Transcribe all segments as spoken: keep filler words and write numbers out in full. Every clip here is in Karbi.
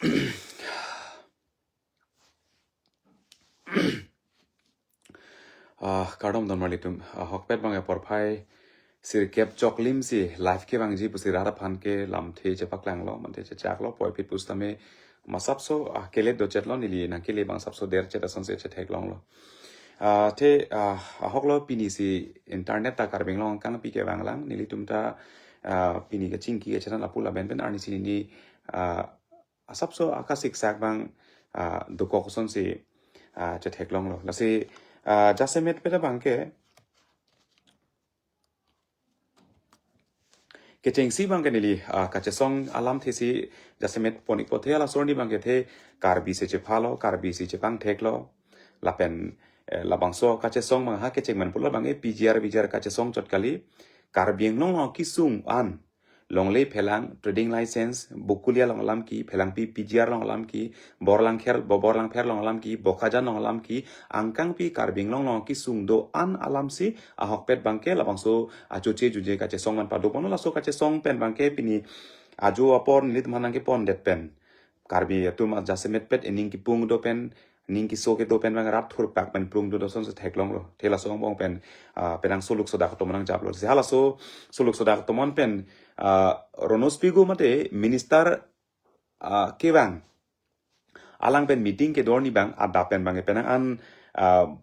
Ah, kardom don marlitum. Ah, ahokpet bang aporphai sirkep choklim si live kevangji pusi rat aphan ke lamthe chepaklanglo, manthe chechaklo, puvoiphit pusitame masapso, ah, kelet dochetlo, neli nangkele bang sapso derchet asonsi chetheklonglo. Ah, te, ah, ahoklo, pini si internet ta Karbi Anglong angkangpi kevanglang, nelitum ta, ah, pini kachingki kachethan lapu lapen pen arnisi neli, ah, asapso akasiksak bang, ah, dokok asonsi, ah, chetheklonglo. Lasi, ah, jasemetpet abang ke, kechengsi bang ke neli, ah, kachesong alamthe si jasemet pon-ikpo, the halaso arni bang ke the Karbi si chephalo, Karbi si chepangtheklo. Lapen, eh, labangso kachesong bang ha kecheng man pulo bang ke P G R, V G R kachesong chot kali. Karbi Anglong along kesung an longle phelang, trading license, Bokulia along alam ke, phelangpi P G R along alam ke, Borlangkher, Bo-, Borlangpher along alam ke, Bokajan along alam ke, angkangpi Karbi Anglong along kesung do-an alamsi ahokpet bang ke labangso achoche juje kachesong man padoponlo. Laso kachesong pen bang ke pini ajo apor nelitum aphan nangkepondet pen Karbi atum ajasemetpet ining kipung do pen, ning keso kedo pen bang rat thurpak pen prung do do asonsi theklonglo. The laso angbong pen, ah, penang soluk sodak atum nangjaplo. Si halaso soluk sodak atum pen, ah, Ronus Pegu mate minister, ah, kevang, alang pen meeting kedo arni bang adap pen bang penang an, ah,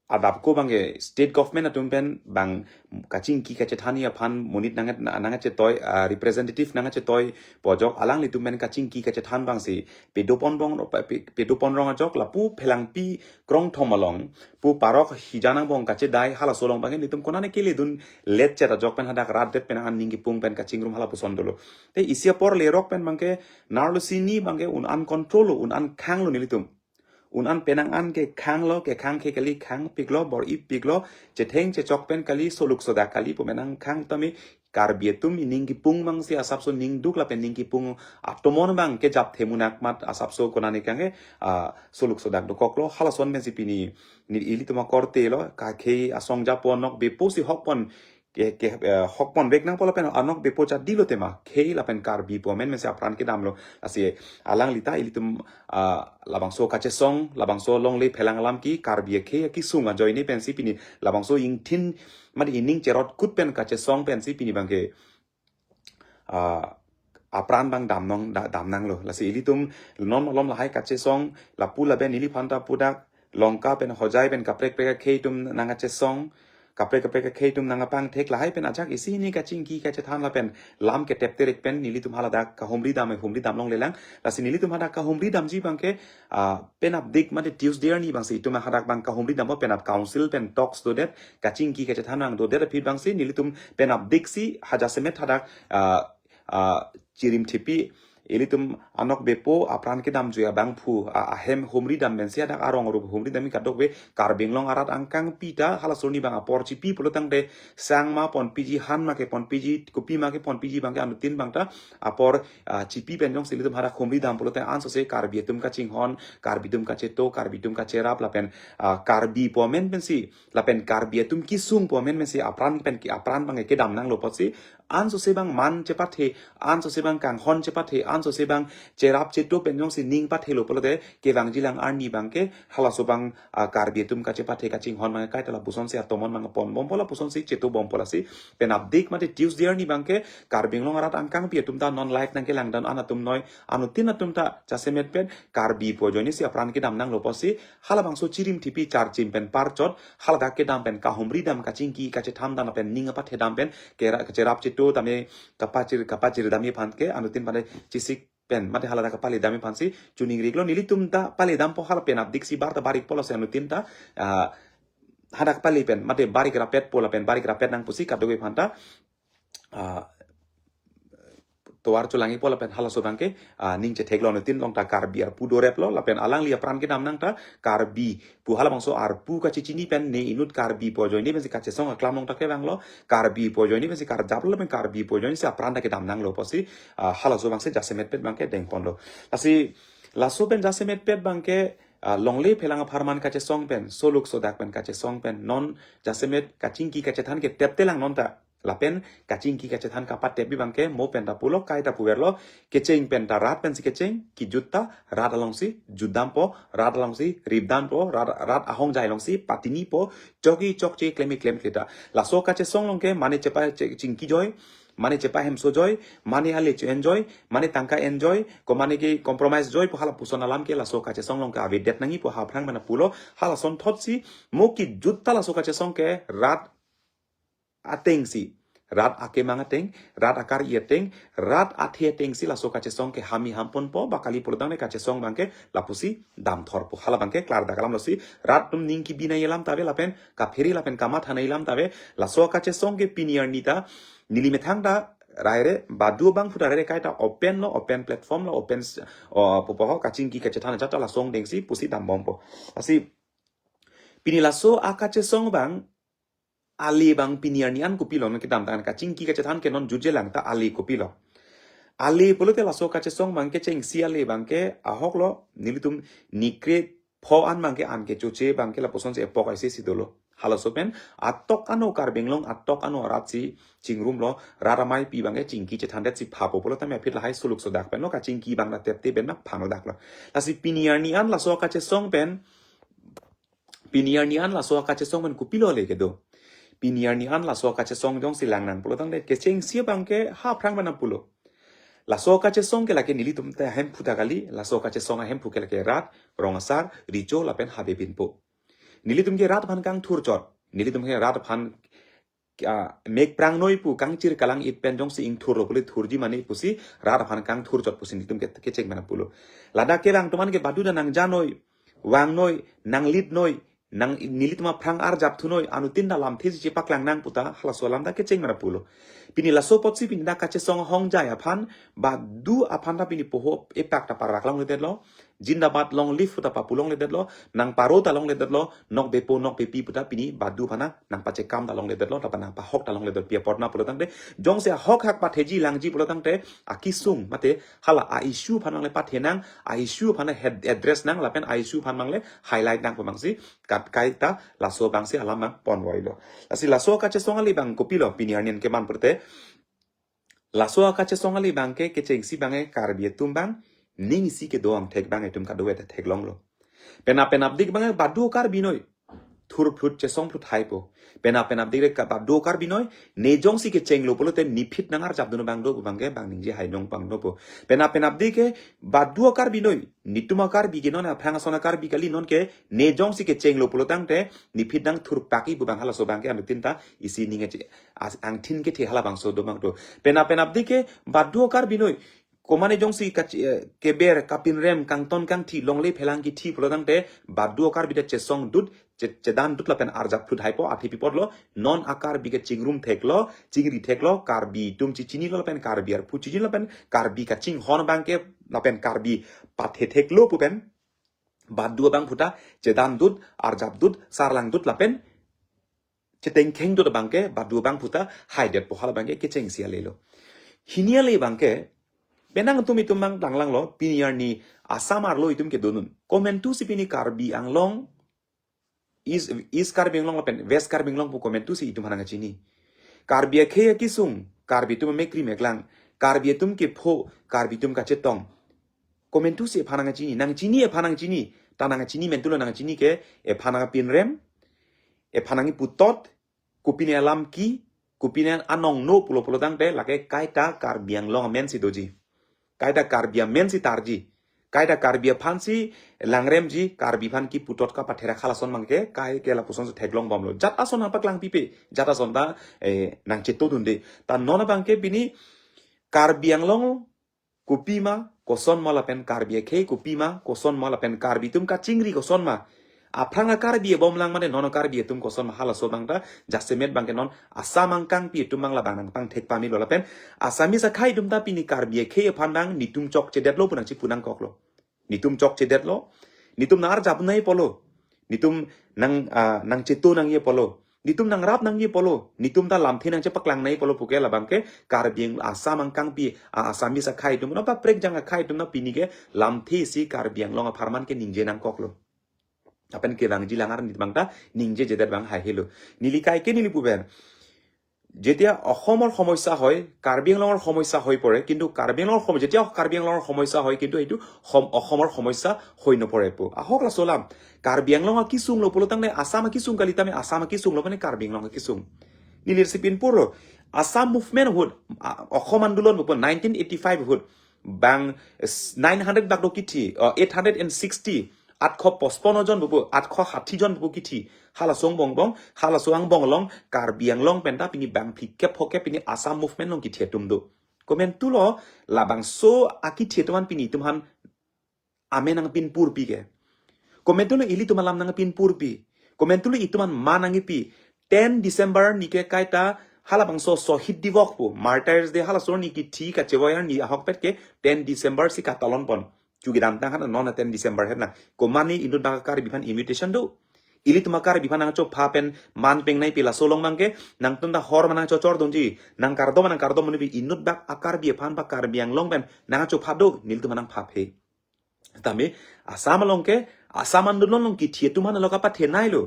adap ko bang ke state government atum pen bang kachingki kachethanji aphan monit nang, nangkachetoi, ah, representative nangkachetoi pu ajok alanglitum pen kachingki kachethan bang si pedopon bong, pe-, pedopon rong ajok lapu phelangpi Krongthom along pu parok hijan angbong kachedai halaso along bang ke nelitum konane keledun letchet ajok pen hadak rat det pen an ning kipung pen kachingrum halapuson dolo. Te isi apor lerok pen bang ke narlo sini bang ke un an control lo, un an khanglo nelitum. Un an penang an kekhanglo, kekhang ke kali, khangpiklo, bor-ipiklo, chetheng chechok pen kali, soluk sodak kali pu menang khang tame Karbi atum ining kipung bang si asapso ning duk lapen ning kipung atomon bang kejapthe munak mat asapso konane kang ke, ah, soluk sodak dokoklo, halason pen si pini, ni ilitum akorte lo, kakhei asong japo anok bepo si hokpon, ke, ke, eh, hokpon vek nangpo lapen anok bepo chadilo tema, khei lapen Karbi pu amen pen si apran kedamlo. Lasi alangli ta ilitum, ah, labangso kachesong, labangso longle phelang alam ke Karbi akhei akesung ajoine pen si pini labangso ingthin mate ining cherot kut pen kachesong pen si pini bang ke, ah, apran bang damnong, da-, damnanglo. Lasi ilitum non malom lahai kachesong, lapu lapen neli aphan ta pudak, Longka pen Hojai pen kaprek kaprek akhei atum nangkachesong, kaprek kaprek akhei atum nangkapangthek lahai pen ajak isi hini kachingki kachethan lapen lam ketep terek pen nelitum haladak kahumri dam, humri dam longlelang. Lasi nelitum hadak kahumri damji bang ke, ah, penap dik mate Tuesday arni bang si itum hadak bang kahumri dampo, penap council pen talks dodet, kachingki kachethan nangdodet aphi bang si nelitum penap dik si hajasemet hadak, ah, ah, chirim thipi, ilitum anok bepo apran kedamjui abangphu, a-, ahem humri dam pen si hadak arong arup humri dam kadokave Karbi Anglong arat angkangpi ta halaso arni bang apor chipi pulo tangte sang ma ponpiji, han ma keponpiji, kopi ma keponpiji bang ke anuttin bang ta apor, ah, chipi pen jongsi ilitum hadak humri dam pulote ansose Karbi atum kachinghon, Karbi atum kacheto, Karbi atum kacherap lapen, ah, Karbi pu amen pen si, lapen Karbi atum kesung pu amen pen si apran pen ke, apran bang ke kedam nanglo apotsi ansose bang man chepathe, ansose bang kanghon chepathe, ansose bang cherap cheto pen jongsi ning pathelo pulote kevangjilang arni bang ke halaso bang, ah, Karbi atum kachepathe kachinghon bang ke kaita lapuson si atomon bang ponbompo, lapuson si chetobompo. Lasi penap dik mate Tuesday arni bang ke Karbi Anglong arat angkangpi atum ta non live nangkelang dam an atum noi anuttin atum ta jasemet pen Karbi pu ajoine si apran kedam nanglo apotsi halabangso chirim thipi charchim pen parchot, haladak kedam pen kahumri dam, kachingki kachethan dam pen ning apathe dam pen kera-, kacherap cheto tame kapachir, kapachir dam aphan ke anuttin pen chisik pen mate haladak kapale dam aphan si chuning riklo. Nelitum ta pale dampo, hala penap dik si bar ta barik pulo si anuttin ta, ah, hadak pale pen mate barik rapetpo lapen barik rapet nang pusi kadokave aphan ta, ah, tovar cholangjipo lapen halaso bang ke, ah, ning chetheklo, anuttin along ta Karbi arpu doreplo lapen alangli apran kedam nang ta Karbi pu halabangso arpu kachechini pen ne inut Karbi pu ajoine pen si kachesong aklam along ta kevanglo, Karbi pu ajoine pen si karjaplo lapen Karbi pu ajoine si apran ta kedam nanglo apotsi, ah, halaso bang si jasemet pet bang ke dengponlo. Lasi laso pen jasemet pet bang ke, ah, longle phelang apharman kachesong pen, soluk sodak pen kachesong pen, non jasemet kachingki kachethan ke teptelang non ta Lapen kachingki kachethan kapatep abang ke mo pen ta pulo, kaita puverlo, kecheng pen ta rat pensi kecheng, kijut ta rat alongsi jutdampo, rat alongsi ripdampo, rat, rat ahongjai alongsi patinipo, chokji chokche, klemji klemkle ta. Laso kachesong along ke mane chepa che-, chingki joi, mane chepa hemso joi, mane ale che-en joi, mane tangka en joi, ko mane ke compromise joi pu halapuson alam ke laso kachesong along ke avedet nangji pu ha aphrang mena pulo, halason thotsi mo kijut ta laso kachesong ke rat atengsi, rat akemang ateng, rat akar-i ateng, rat athe atengsi laso kachesong ke hami hamponpo, ba kali pulotangte kachesong abang ke lapusi damthorpo. Hala abang ke klardak alam losi, rat atum ning kebinai alam ta ave lapen kaphere lapen kamathanai alam ta ave, laso kachesong ke pini arni ta, neli methang ta raire, badu abangphu ta raire kaita open lo, open platform lo, open s-, o, pupo ho, kachingki kachethan ajat ta laso angdengsi pusi dambompo. Lasi, pini laso akachesong abang, ale abang pini arni an kopilo, non kedamtang kachingki kachethan ke non jutje lang ta ale kopilo. Ale pulote laso kachesong abang kechengsi ale abang ke ahok lo, nelitum nikre pho an abang ke an kechoche abang ke lapusonsi epok aisi si dolo. Halaso pen atok ano Karbi Anglong, atok ano arat si chingrumlo, rat ameipi abang ke chingki chethandetsi phapo pulo tame aphi lahai suluk sodak pen lo kachingki abang ta tepte pen na phanglo dak lo. Lasi pini arni an laso kachesong pen, pini arni an laso kachesong pen kopilo le kedo. Pini arni an laso kachesong jongsi lang nang pulotangte kechengsi abang ke ha aphrang mena pulo. Laso kachesong ke lake nelitum ta ahemphu ta kali, laso kachesong ahemphu ke lake rat, rong asar, recho lapen habe binpo. Nelitum ke rat aphan kangthur chot, nelitum ke rat aphan, ah, mek prangnoi pu kangchir kalang-it pen jongsi ingthurlo pule thurji mane pusi rat aphan kangthur chot pusi nelitum ke kecheng mena pulo. Ladak kelang atum an ke badu ta nangjanoi, vangnoi, nanglitnoi, nang nelitum aphrang arjap thunoi, anuttin ta lamthe si chepaklang nang pu ta halaso alam ta kecheng mena pulo. Pini laso apotsi pini dak kachesong ahongjai aphan, badu aphan ta pini poho epak ta parvak longledetlo, Zindabad long live pu ta papu longledetlo, nangparo ta longledetlo, nokbepo nokbepi pu ta pini badu aphan ta nangpachekam ta longledetlo, lapen nangpahok ta longledetlo, pi apot ma pulotangte, jongsi ahok hak patheji langji pulotangte, akesung mate hala a-issue aphan abang le pathe nang, a-issue aphan head address nang, lapen a-issue aphan abang le highlight nang pu abangsi, kat kaita laso abangsi alam abang ponvoilo. Lasi laso kachesong ale abang kopilo pini arni an keman pute, laso akachesong ale abang ke kechengsi abang ke Karbi atum abang, ning isi kedo angthek abang itum kadokave ta theklonglo. Penap penapdik abang ke badu Karbi noi, thurphlut chesongphlut haipo. Penap penapdik ke badu Karbi noi, ne jongsi kechenglo pulote nephit nangarjapdun abang do pu abang ke bang ningje hai nong abang dopo. Penap penapdik ke badu Karbi noi, netum a-Karbi ke non aphrang ason a-Karbi kali, non ke ne jongsi kechenglo pulotangte nephit nangthurpakji pu abang halaso abang ke anuttin ta isi ning ache-, as-, angthin kethe halabangso do abang do. Penap penapdik ke badu Karbi noi, komane jongsi kach-, eh, keber kapinrem kangton kangthi longle phelang kithi pulotangte badu Karbi ta chesongdut, che-, chedandut lapen arjapphlut haipo, athe pi apotlo, non a-Karbi ke chingrum theklo, chingri theklo, Karbi atum chechinilo lapen Karbi arphu chechinilo lapen Karbi kachinghon abang ke lapen Karbi pathe theklo pu pen badu abangphu ta chedandut, arjapdut, sarlangdut lapen chetengkhengdut abang ke badu abangphu ta haidetpo, hala abang ke kechengsi alelo. Hini ale abang ke, penang atum itum abang langlanglo, pini arni Assam arlo itum kedodun. Komantusi pini Karbi Anglong, East, East Karbi Anglong lapen West Karbi Anglong pu komantusi itum aphan nangchini. Karbi akhei akesung, Karbi atum amekkri meklang, Karbi atum kepho, Karbi atum kachetong. Komantusi ephan nangchini, nangchini ephan nangchini, ta nangchini mentulo, nangchini ke ephan nangpinrem, ephan nangputot, kopine alam ke, kopine anong no pulo pulotangte lake kaita Karbi Anglong amensi doji. Kaita Karbi amensi tarji. Kaita Karbi aphansi langremji, Karbi aphan keputot kapatherak halason abang ke, kai ke lapusonsi theklongbomlo. Jat ason nangpaklang pipe, jat ason ta, eh, nangchetodunde. Ta non abang ke pini Karbi Anglong kopima, kosonma lapen Karbi akhei kopima, kosonma lapen Karbi atum kachingri kosonma. Aphrang a-Karbi abomlang mane non a-Karbi atum kosonma halaso abang ta, jasemet abang ke non Assam angkangpi atum abang labang nangpangthek pamelo lapen Assamese akhei atum ta pini Karbi akhei aphan abang netum chokchedetlo pu nangchipu nangkoklo. Netum chokchedetlo, netum nangarjapnai apotlo, netum nang, ah, nangcheto nangji apotlo, netum nangrap nangji apotlo, netum ta lamthe nangchepaklang nangji apotlo puke labang ke Karbi Ang-, Assam angkangpi, ah, Assamese akhei atum, non paprek jang akhei atum ta pini ke lamthe si Karbi Anglong apharman ke ningje nangkoklo. Lapen kevangji langar netum abang ta ningjejedet abang haihelo. Neli kaike neli pupen, যেতিয়া অসমৰ সমস্যা হয়, কাৰ্বি আংলঙৰ সমস্যা হৈ পৰে, কিন্তু কাৰ্বি আংলঙৰ সমস্যা, যেতিয়া কাৰ্বি আংলঙৰ সমস্যা হয়, কিন্তু এইটো সম-, অসমৰ সমস্যা হৈ নপৰে পো। আহক লাচো ওলাম। কাৰ্বি Anglong akisung lo pulo tangte Assam akisung kali, tame Assam akisung lo mane Karbi Anglong akisung. Neli isi pinpur lo. Assam movement ahut, a, Assam আন্দোলন ahut, nineteen eighty five ahut, bang, s-, nine hundred bak do kithi, uh, eight hundred and sixty, আঠশ পঁচপন্ন জন bubu, আঠশ ষাঠি জন bubu kithi. Halaso angbong bong, halaso angbong along, Karbi Anglong penta pini bang phlikep phokep pini Assam movement along kithi atum do. Komantu lo, labangso akithi atum an pini itum aphan amen nangpinpurpi ke. Komantu lo ilitum alam nangpinpurpi. Komantu lo itum an man nangkipi. Ten December arni ke kaita halabangso Shohid Divok pu, Martyrs Day halaso arni kithi kachevoi arni ahokpet ke ten December si katalon pon. Chugi damtang han non ten December het na. Komane inut bang Karbi aphan invitation do. Ilitum Karbi aphan nangchopha pen man pengnei pi laso along bang ke, nangtum ta hor ma nangchochor dungji, nangkardom ma nangkardom muni pi inut bak a Karbi aphan ba Karbi Anglong pen nangchopha do, nelitum nangpha phe. Tame, Assam along ke, Assam andolon along kithi atum aphan lo kapathenei lo.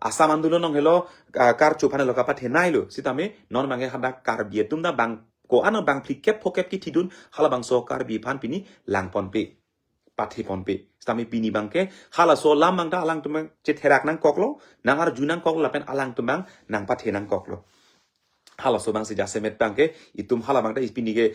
Assam andolon along helo, ah, karcho aphan lo kapathenei lo. Sitame, non bang ke hadak Karbi atum ta bang ko-an bang phlikep phokep kithidun, halabangso Karbi aphan pini langponpe, patheponpe. Sitame pini bang ke, halaso alam bang ta alangtum bang chetherak nangkoklo, nangarju nangkoklo lapen alangtum bang nangpathe nangkoklo. Halaso bang si jasemet bang ke, itum hala bang ta pini ke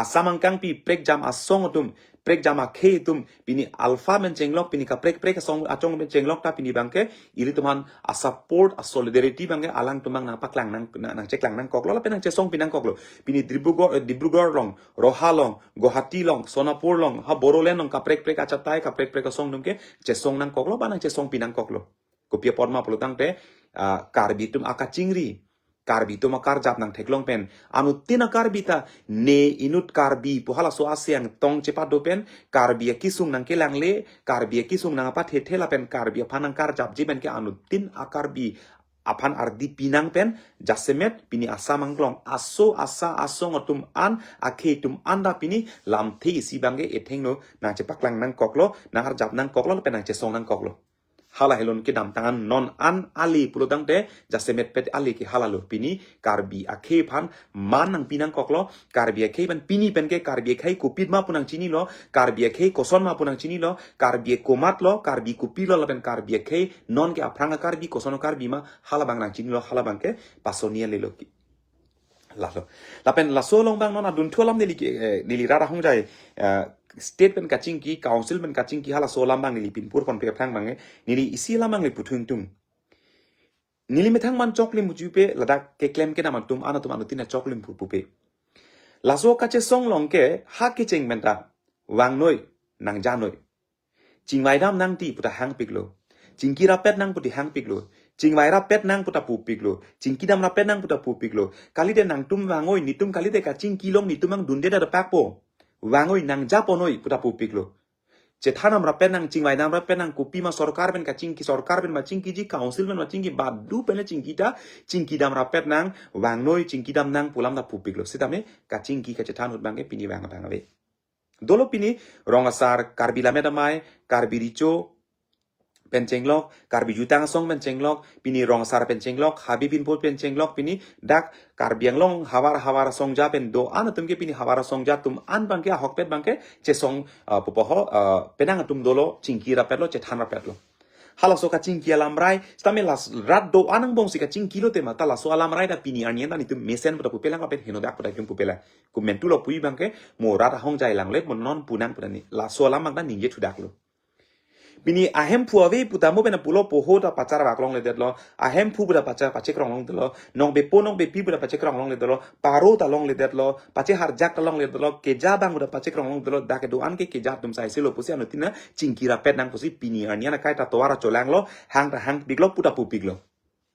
Assam angkang pi prekjam asong atum, prekjam akhei atum, pini alpha men chenglok, pini kaprek prek asong achong men chenglok ta pini bang ke, ilitum aphan a support, a solidarity bang ke alangtum bang nangpaklang nang, nang, nangcheklang nangkoklo, lapen nangchesongpi nangkoklo. Pini Dibrugarh, eh, Dibrugarh along, Roha along, Guwahati along, Sonapur along, ha Bodoland along, kaprek prek achatai, kaprek prek asong atum ke, chesong nangkoklo, ba nangchesongpi nangkoklo. Kopi apot ma pulo tangte, ah, Karbi atum akachingri, Karbi atum akarjap nangtheklong pen, anuttin a Karbi ta ne inut Karbi pu halaso aseng tong chepado pen, Karbi akisung nangkelangle, Karbi akisung nangpathethe lapen Karbi aphan nangkarjapji pen ke anuttin a Karbi aphan ardi pinang pen, jasemet pini Assam anglong aso asa asong atum an, akhei atum an ta pini lamthe isi bang ke ethengno nangchepaklang nangkoklo, nangarjap nangkoklo, lapen nangchesong nangkoklo. Hala helon kedamtang an non an ale pulo tangte, jasemet pet ale ke hala lo. Pini Karbi akhei aphan man nangpi nangkoklo, Karbi akhei aphan pini pen ke Karbi akhei kopima pu nangchinilo, Karbi akhei koson ma pu nangchinilo, Karbi komat lo, Karbi kopi lo lapen Karbi akhei non ke aphrang a Karbi koson a Karbi ma hala bang nangchinilo, hala bang ke pasoni ale lo ki. Lalo. Lapen laso along bang non adunthu alam neli ke, eh, neli rat ahongjai, eh, state pen kachingki, council pen kachingki halaso alam bang neli pinpurponpe aphrang bang, eh, neli isi alam bang neli puthu ingtung. Neli methang man choklim pujupe ladak keklem kedam atum an atum anuttin ta choklim pu pupe. Laso kachesong along ke ha kecheng pen ta vangnoi, nangjanoi. Chingvai dam nangti puta hangpiklo. Chingki rapet nang puti hangpiklo. Chingvai rapet nang puta pupiklo. Chingki dam rapet nang puta pupiklo. Kalite nangtum vangoi, netum kalite kachingki along netum angdunde da pakpo. Vangoi nangjaponoi puta pupiklo. Chethan dam rapet nang, chingvai dam rapet nang, kopima sorkar pen kachingki, sorkar pen ma chingkiji, council pen ma chingki, badu pen le chingki ta, chingki dam rapet nang, vangnoi, chingki dam nang pu alam ta pupiklo. Sitame kachingki kachethan ahut bang ke pini vang bang ave. Dolo pini rong asar, Karbi Lammet Amei, Karbi Recho pen chenglok, Karbi Jutang Asong pen chenglok, pini rong asar pen chenglok, Habe Binpot pen chenglok, pini dak Karbi Anglong havar havar asongja pen do-an atum ke pini havar asongja atum an bang ke ahokpet bang ke chesong, ah, pupo ho, ah, penang atum dolo, chingki rapetlo, chethan rapetlo. Halaso kachingki alamrai, sitame las rat do-an angbong si kachingki lote ma, ta laso alamrai ta pini arni an ta netum mesen puta pupelang lapen henodak puta itum pupelang. Komantu lo pu bang ke, mo rat ahongjai lang le, mo non pu nang puta ni. Laso alam bang ta ningje thudaklo. Pini ahemphu ave puta mo pen pulo poho ta pachar vak longledetlo, ahemphu puta pachar pachekrong longledetlo, nongbepo nongbepi puta pachekrong longledetlo, paro ta longledetlo, pacheharjak ta longledetlo, keja bang puta pachekrong longledetlo, dak kedo-an ke keja atum sai selo pusi anuttin ta chingki rapet nang pusi pini arni an akai ta tovar cholanglo, hang ta hangpiklo, puta pupiklo.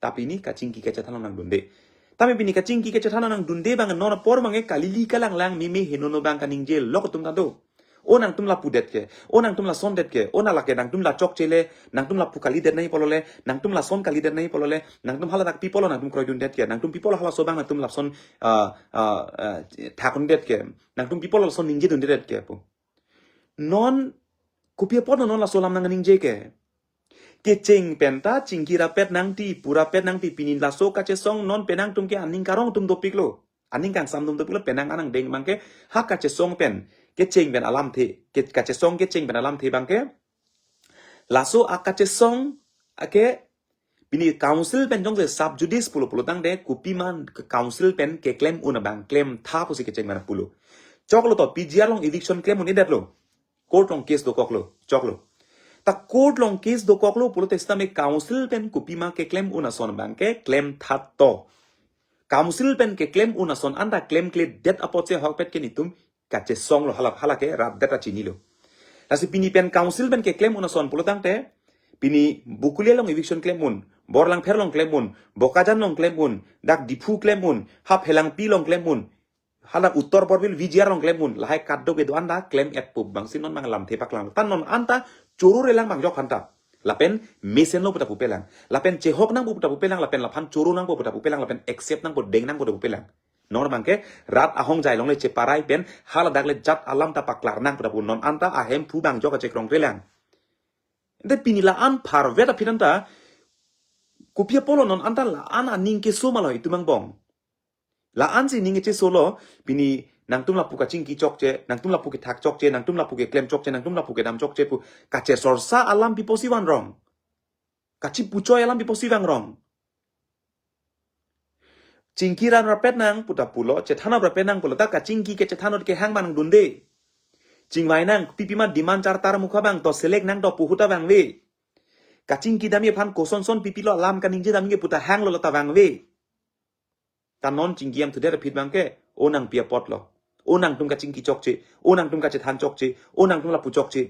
Tapi pini kachingki kachethan along nangdunde. Tapi pini kachingki kachethan along nangdunde bang non apor bang ke kalili kalanglang meme henono bang kaningje lok atum ta do. O nangtum lapudet ke, o nangtum lasondet ke, o na lake nangtum la chokche le, nangtum lapu kalidet nai pulo le, nangtum lason kalidet nai pulo le, nangtum haladak pi pulo nangtum kroidundet ke, nangtum pi pulo halaso bang nangtum lason, ah, ah, ah, thakdundet ke, nangtum pi pulo lason ningjedundet ke pu. Non kopi apot non laso alam nangningje ke. Kecheng pen ta chingki rapet nangji, pu rapet nangji, pini laso kachesong non penang atum ke aning karong atum dopiklo. Aning kangsam atum dopiklo, penang anang deng abangke ha kachesong pen kecheng pen alamthe, ke, kachesong kecheng pen alamthe abangke. Laso akachesong ake pini council pen jongsi sub judice pulo pulo tangte kopima council pen keklem un abang, klemtha pusi kecheng pen pulo. Choklo to, P G R along eviction klem un-edetlo. Court along case dokoklo, choklo. Ta court along case dokoklo pulote sitame council pen kopima keklem un ason abangke klemtha to. Council pen keklem un ason anta klemkledet apotsi ahokpet ke netum kachesonglo, hala, hala ke rat det ta chinilo. Lasi pini pen council pen keklem un ason pulo tangte, pini Bokolia along eviction klem un, Borlangpher along klem un, Bokajan along klem un, dak Diphu klem un, ha Phelangpi along klem un, hala Uttar Borbil V G R along klem un, lahai kadokave do-an ta klem-etpo abangsi non abang lamthe paklang. Ta non anta choro relang abang jok aphanta. Lapen mesenlo pu ta pupelang. Lapen chehok nangpo pu ta pupelang, lapen laphan choro nangpo pu ta pupelang, lapen accept nangpo, deng nangpo pu ta pupelang. Non abangke rat ahongjai along le cheparai pen haladak le jat alam ta paklar nang pu ta pu, non anta ahemphu abang jok kachekrong relang. Ante pini la-an pharvet aphi anta, kopi apotlo non anta la-an aning keso ma lo itum angbong. La-ansi ning kechesolo, pini nangtum lapu kachingki chokche, nangtum lapu kethak chokche, nangtum lapu keklem chokche, nangtum lapu kedam chokche pu kachesorsa alam pi apotsi vangrong? Kachipuchoi alam pi apotsi vangrong? Chingki ran rapet nang pu ta pulo, chethan rapet nang pulo, ta kachingki kachethan kehang abang dunde. Chingvai nang, pipima demand chartar mukha abang to select nang to pu ahut ta vangve. Kachingki damji aphan kosonson pipilo alam kaningje damji pu ta hanglo, la ta vangve. Ta non chingki amthudet aphi abangke, o nangpi apotlo, o nangtum kachingki chokche, o nangtum kachethan chokche, o nangtum lapu chokche.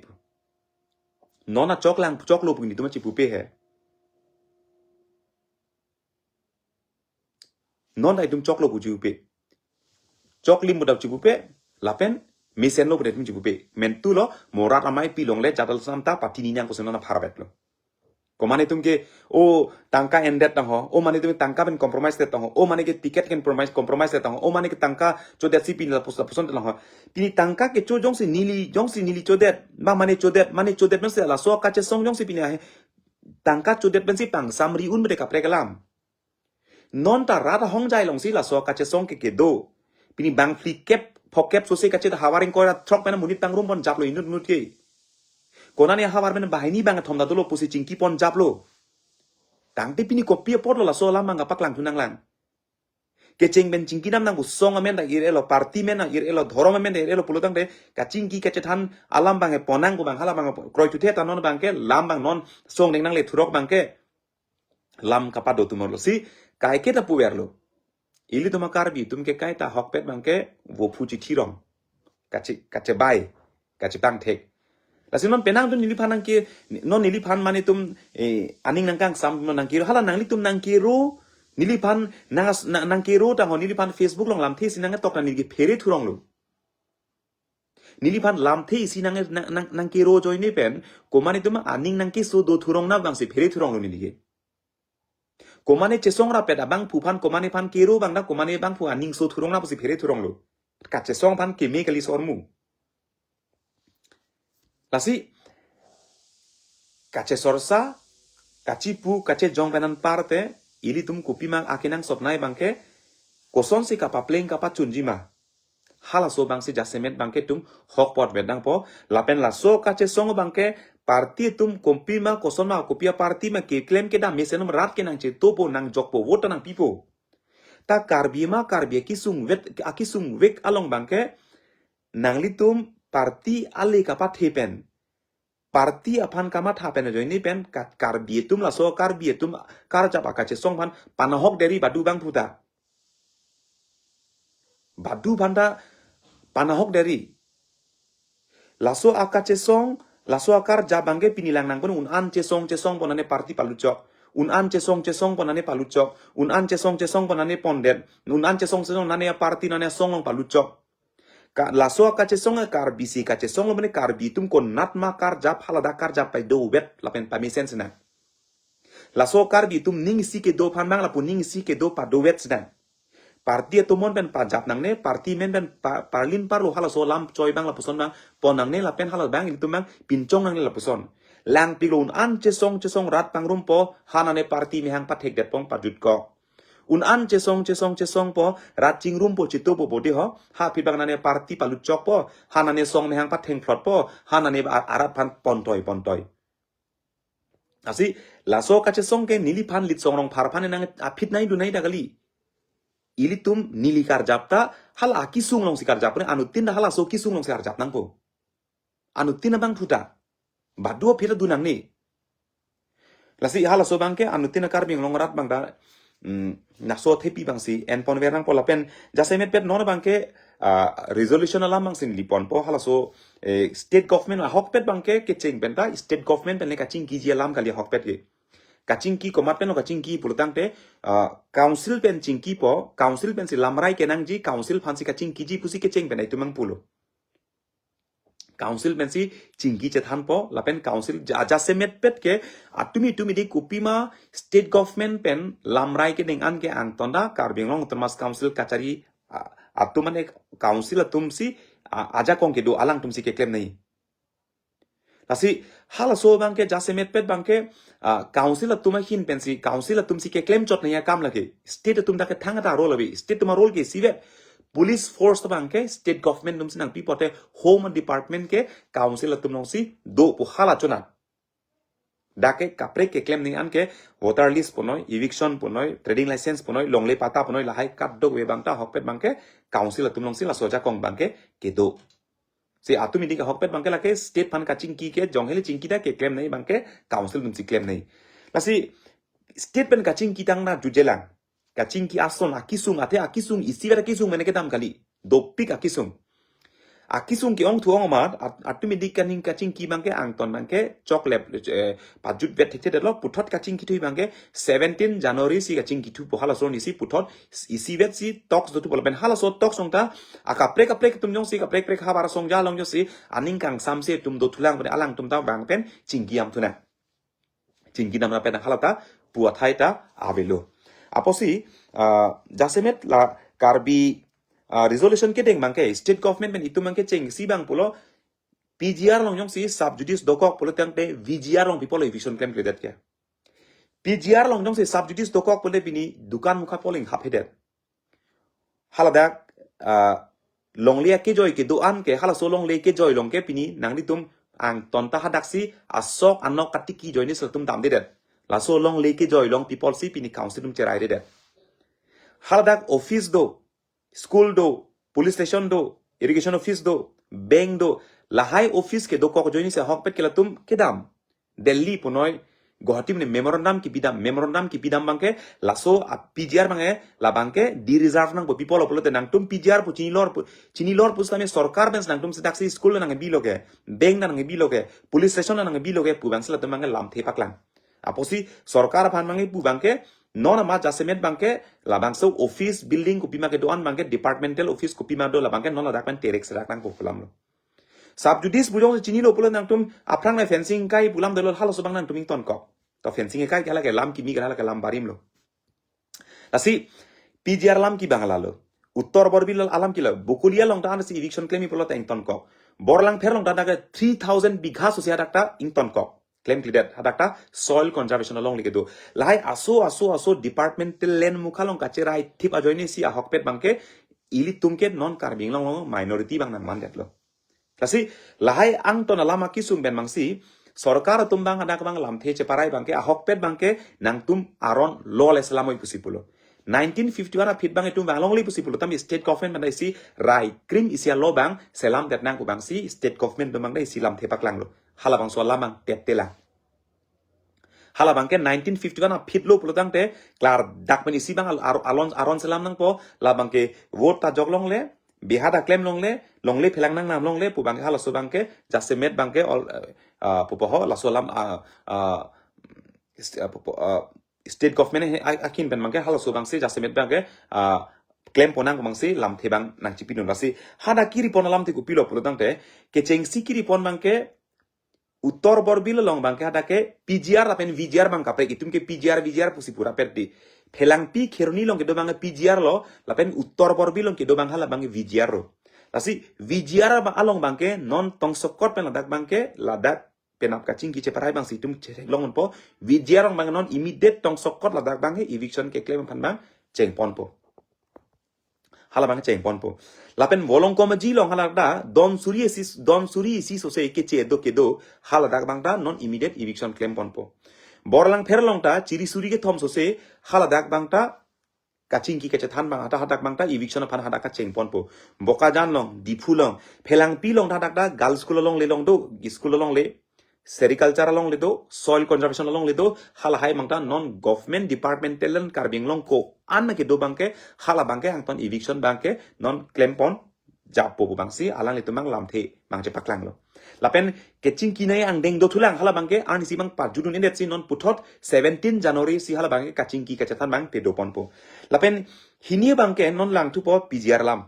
Non achoklang choklo pu netum chipupe he. Non ta itum choklo pu chipupe. Choklim pu ta chipupe, lapen mesenlo pu ta itum chipupe. Mentulo, mo rat amei pi along le jat alam ta patini nang pusi non apharvetlo. Komane itum ke, o tangka endet tangho, o mane itum tangka pen compromise det tangho, o mane ke ticket pen compromise, compromise det tangho, o mane ke tangka chodetsi pini lapuson, lapuson tangho. Pini tangka kecho jongsi neli, jongsi neli chodet, ma mane chodet, mane chodet mese laso kachesong jongsi pini ahe, tangka chodet pensi pangsam ri un bede kaprek alam. Non ta rat ahongjai alongsi laso kachesong ke kedo. Pini bang phlikep, phokep sose kachet havar ingkoi ra throk pen monit pangrum pon japlo inut inut ke. Konane havar pen banghini bangkethom ta dolo pusi chingki pon japlo. Tangte pini kopi apotlo laso alam abang kapaklang thu nanglang? Kecheng pen chingki dam nang pu song amen ta ir-elo, party amen ta ir-elo, dhorom amen ta ir-elo pulo tangte kachingki kachethan alam abang pon nang pu abang hala abang kroithu the, ta non abangke lam abang non song deng nangle thurok abangke lam kapado atum arlo si kaike ta puverlo. Ilitum a-Karbi atum ke kaita ahokpet abangke vophu chithi rong. Kache, kachebai, kachepangthek. Lasi non penang atum neliphan nangke, non neliphan mane itum, eh, aning nangkangsam non nangkero, hala nanglitum nangkero, neliphan nang, nang, nangkero tangho, neliphan Facebook along lamthe si nangtok ta neli ke phere thuronglo. Neliphan lamthe isi nang, nang, nang, nangkero ajoine pen, komane itum aning nangkeso do thurong na abangsi phere thuronglo neli ke. Komane chesong rapet abangphu aphan, komane aphan kero abang ta, komane abangphu aning so thurong na pusi phere thuronglo. Kachesong aphan keme kali sormu. Lasi, kachesorsa, kachipu, kachejong pen anparte, ilitum kopima akenangsot nai abangke, kosonsi kapapleng kapachunji ma. Halaso abangsi jasemet abangke itum hok apot vet nangpo, lapen laso kachesong abangke party atum kopima koson ma kopi a-party ma keklem kedam mesen rat ke nangchetopo nangjokpo vote nangpipo. Ta Karbi ma Karbi akesung vet, akesung vek along abangke nanglitum party ale kapathe pen, party aphan kamatha pen ajoine pen Ka-, Karbi atum laso Karbi atum karjap akachesong aphan panahok deri badu abangphu ta. Badu aphan ta panahok deri. Laso akachesong, laso akarjap abangke pini lang nangpon un-an chesong chesong pon nane party paluchok. Un-an chesong chesong pon nane paluchok. Un-an chesong chesong pon nane pondet. Un-an chesong chesong nane party nane asong along paluchok. Ka, laso akachesong Karbi si kachesonglo mane Karbi atum konat ma karjap haladak karjap pado vet lapen pamesen sina. Laso Karbi atum ning isi kedo aphan abang lapu ning isi kedo pado vet sina. Party atum amen pen pajap nangne, party amen pen pa, parlin parlo halaso lam choi abang lapuson abang pon nangne lapen hala abang ilitum abang pinchong nangne lapuson. Langpiklo, un-an chesong chesong rat pangrumpo, ha nane party mehang pathekdetpo, pajutkok. Un-an chesong chesong chesongpo, rat chingrumpo, chitopo bodi ho, ha aphi abang nane party palutchokpo, ha nane song mehang pathengphlotpo, ha nane a-, arat aphan pontoi pontoi. Lasi, laso kachesong ke neliphan Litsong Rongphar aphan nang aphi nai dunai da kali. Ilitum neli karjap ta, hala akesung alongsi karjap, anuttin ta halaso kesung alongsi karjap nangpo. Anuttin abang thu ta. Badu aphi ta dun nangne. Lasi halaso abang ke anuttin Karbi Anglong arat abang ta, mm, laso athepi abangsi enponver nangpo lapen jasemetpet non abang ke, ah, resolution alam abangsi neli ponpo halaso, eh, state government ahokpet abang ke kecheng pen ta state government pen le kachingkiji alam kali ahokpet ke. Kachingki komat pen lo kachingki pulotangte, ah, council pen chingkipo, council pensi lamrai kenangji, council aphansi kachingkiji pusi kecheng pen itum abang pulo. Council pensi chingki chethanpo, lapen council ja-, jasemetpet ke, atumi tumi di kopima state government pen lamrai kedeng an ke angton ta Karbi Anglong Autonomous Council kachari, a-, atum mane council atumsi, a-, ajakong kedo alangtumsi keklem nai. Lasi halaso abang ke jasemetpet abang ke, ah, council atum ahin pensi, council atumsi keklem chot nai akam lake. State atum ta ke thangta role ave. State atum a-role ke isivet. Police force abang ke state government atumsi nangpi pote Home Department ke council atum alongsi dopo hala chonat. Dak ke kaprek keklem nai an ke voter list punoi, eviction punoi, trading license punoi, longle patta punoi, lahai kadokave abang ta ahokpet abang ke council atum alongsi laso ajakong abang ke kedo. Si atum ini ke ahokpet abang ke lake state aphan kachingki ke jong hele chingki ta keklem nai abang ke council atumsi klem nai. Lasi state pen kachingki tang na jujelang. Kachingki ason akesung, athe akesung isivet akesung mene kedam kali. Dopik akesung. Akesung ke-ong thu-ong amat, at-, atum ini kaning kachingki abang ke angton abang ke choklep, eh, pajutvet thekthedetlo, puthot kachingki thu abang ke seventeen January si kachingki thupo halaso arnisi puthot isivet si talks dothupo lapen halaso talks along ta akaprek kaprek atum jongsi kaprek kaprek havar asong ja along jongsi aning kangsamse atum dothulang pen alangtum ta bang pen chingki dam thunang. Chingki dam lapen hala ta pu athai ta avelo. Apotsi, ah, jasemet la Karbi, ah, resolution kedeng abang ke state government pen itum abang ke chengsi abang pulo P G R along jongsi sub judice dokok pulotangte V G R along pi pulo eviction klemkledet ke. P G R along jongsi sub judice dokok pule pini dukan mukha pu aling haphedet. Haladak, ah, longle akejoi kedo an ke, halaso longle kejoi along ke pini nanglitum angton ta hadaksi asok anok katiki ajoine si latum damdedet. Laso longle kejoi along pi pulo si pini council atum cherairedet. Haladak office do, school do, police station do, irrigation office do, bank do, lahai office kedokok ajoine si ahokpet ke latum kedam. Delhi punoi, Guwahati mene memorandum kipidam, memorandum kipidam abang ke, laso a-P G R abang ke, labang ke de-reserve nangpo pi pulo pulote nangtum P G R pu chinilor pu, chinilor pusitame sorkar pen si nangtum sedaksi school nangkebilo ke, bank nangkebilo ke, police station nangkebilo ke, pu abangsi latum abang ke lamthe paklang. Apotsi sorkar aphan abang ke pu abang ke, non amat jasemet abang ke, labangso office building kopima kedo an abang ke, departmental office kopima do labang ke, non ladak pen terek serak nangpo pu alamlo. Sub judice pu jongsi chinilo pulo nangtum aphrang le fencing kai pu alam dolo halaso abang nangtum ingtonkok. To fencing kai ke hala ke lam kimi ke hala ke lam barim lo. Lasi P G R alam ke abang lalo. Uttor Borbil alam ke lo. Bokolia along ta ansi eviction klem pulo ta ingtonkok. Borlangpher along ta dak three thousand bigha so si hadak ta ingtonkok. Klemkledet hadak ta soil conservation alongle kedo. Lahai aso aso aso departmental land mukha along kacherai thip ajoine si ahokpet abang ke ilitum ke non Karbi Anglong along minority abang nangmandetlo. Lasi lahai angton alam akesung pen abangsi sorkar atum abang hadak abang lamthe cheparai abang ke ahokpet abang ke nangtum aron lo le selamoi pusi pulo. Nineteen fifty-one aphi abang itum vang longle pusi pulo tame state government pen isi rai krim isi a-law abang selamdet nang pu abangsi state government atum abang isi lamthe paklanglo. Halabangso alam abang teptelang. Halabang ke nineteen fifty-one aphi lo pulotangte klardak pen isi abang al-, ar-, alon aron selam nangpo, labang ke vote ta jok longle, biha ta klem longle, longle phelang nangnam longle pu abang ke halaso abang ke jasemet abang ke all, eh, ah, pupo ho laso alam, ah, ah, st-, ah, pupo, ah, state government he a-, akin pen abang ke halaso abangsi jasemet abang ke, ah, klem ponnang abangsi lamthe abang nangchipidun lasi hadak kiri pon alamthe kopilo pulotangte kechengsi kiri pon abang ke Uttor Borbil along abang ke hadak ke P G R lapen V G R abang kaprek itum ke P G R V G R pusi pura pet di. Phelangpi Kheroni along kedo abang ke P G R lo, lapen Uttor Borbil along kedo abang halabang ke V G R lo. Lasi V G R abang along abang ke non tongsokot pen ladak abang ke ladak penap kachingki cheparai abangsi itum chetheklongpo. P G R along abang non immediate tongsokot ladak abang ke eviction keklem aphan abang chengponpo. Hala abang chengponpo. Lapen Volongkom Aji along hala ta don suri isi, don suri isi sose keche do kedo, haladak abang ta non immediate eviction klemponpo. Borlangpher along ta chiri suri kethom sose, haladak abang ta kachingki kachethan abang, hata hadak abang ta eviction aphan hadak kachengponpo. Bokajan along, Diphu along, Phelangpi along ta hadak ta girls school alongle along do, school alongle, sericulture alongle do, soil conservation alongle do, halahai abang ta non government departmental land Karbi Anglong ko-an ma kedo abang ke, hala abang ke angton eviction abang ke non klempon jappo pu abangsi alanglitum abang lamthe abang chepaklanglo. Lapen kachingki nai angdeng dothulang, hala abang ke arnisi abang pajudun-edetsi non puthot seventeen January si hala abang ke kachingki kachethan abang pedoponpo. Lapen hini abang ke non langthupo P G R alam.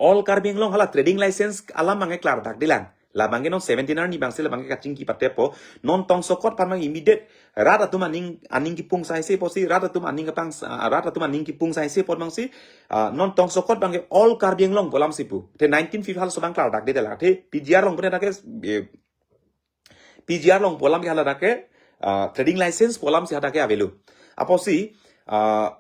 All Karbi Anglong hala trading license alam abang ke klardak dilang. La abang ke non seventeen arni abangsi la abang ke kachingki patepo. Non tongsokot aphan abang immediate rat atum aning, aning kipung saise apotsi, rat atum aning kapang, ah, rat atum aning kipung saise apot abangsi, ah, non tongsokot abang ke all Karbi Anglong pu alamsi pu. Te nineteen fifty halaso abang klardak dilang. Te P G R along pu hadak ke, eh, P G R along pu alam ke haladak ke, ah, trading license pu alamsi hadak ke avelo. Apotsi, ah,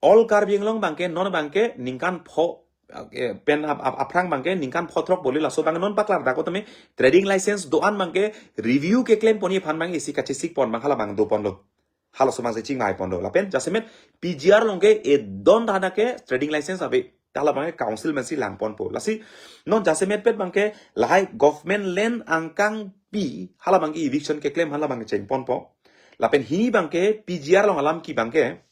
all Karbi Anglong abang ke, non abang ke ningkan pho, eh, pen ap-, ap-, aphrang abang ke ningkan pho throk boli laso abang non paklardak tame trading license do-an abang ke review keklemponji aphan abang isi kachesikpon abang hala abang doponlo. Halaso abangsi chingvaiponlo. Lapen jasemet P G R along ke edon ta hadak ke trading license ave. Ta hala abang ke council amansi langponpo. Lasi non jasemetpet abang ke lahai government land angkangpi hala abang ke eviction keklem hala abang ke chengponpo. Lapen hini abang ke P G R along alam ke abang ke